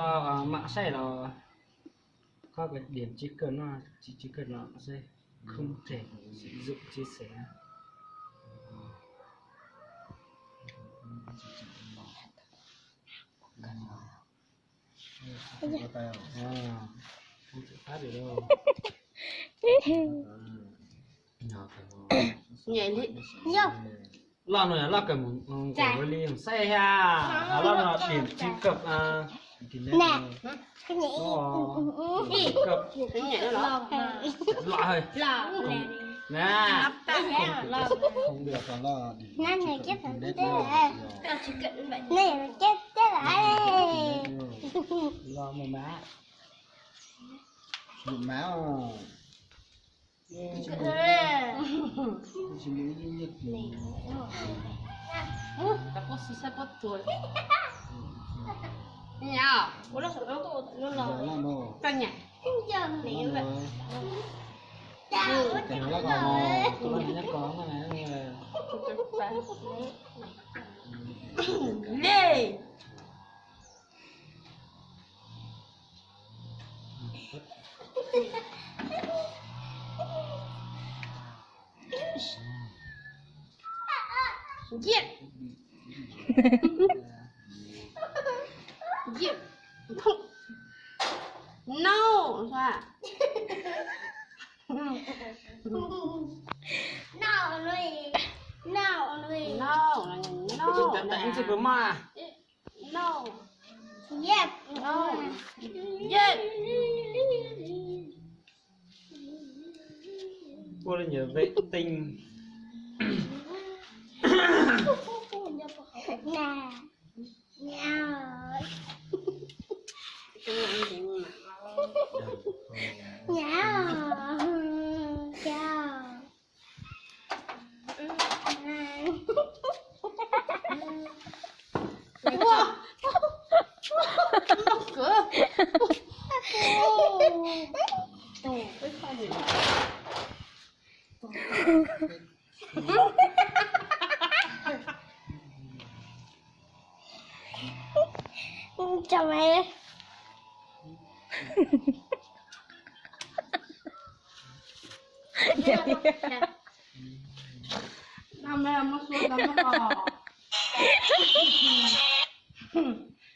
Koj mam saib los, koj cái điểm truy cập no, truy cập no saib không thể sử dụng chia sẻ. Không thể thoát được đâu. Nhảy đi. Loj no loj kawg mus, kawg mus li saib ha. Loj no điểm truy cập. Nè, cái nhảy. Truy cập. Loj hơi. Nè. Không được. Nè, chết, chết rồi. Loj màu má. Màu má. Giết. Giết. No, sao? No, no, no, no. Tao tao ib txwm pw maj. No. Yes. No. Yes. Ua li nyuam vệ tinh. Nè. Nè. Nè. Chào. Ua, ua, ua, ua, ua. Chào mày.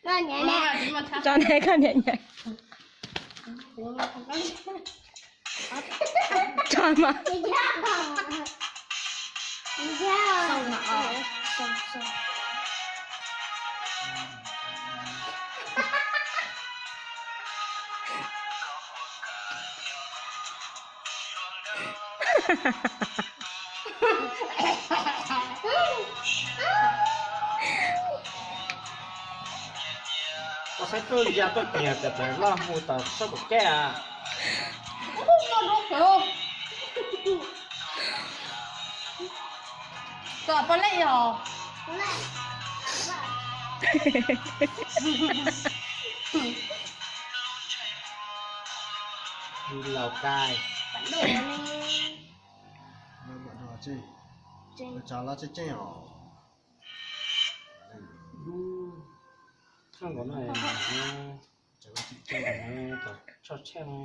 Con nhảy nè. Con này con nhảy nhảy. Con mà. Koj saib tuaj ya tuaj tiag tias loj mus tau sab kom keb a. Txom poj lej os. Lào Cai. Tseej. Tseej. Tseej os. Lub tshaj nkaus no, tshaj tshaj no.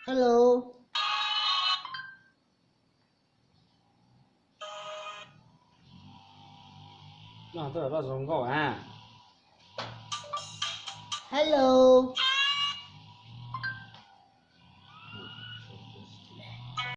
Hello. No, tuaj loj zoo nkauj na. Hello.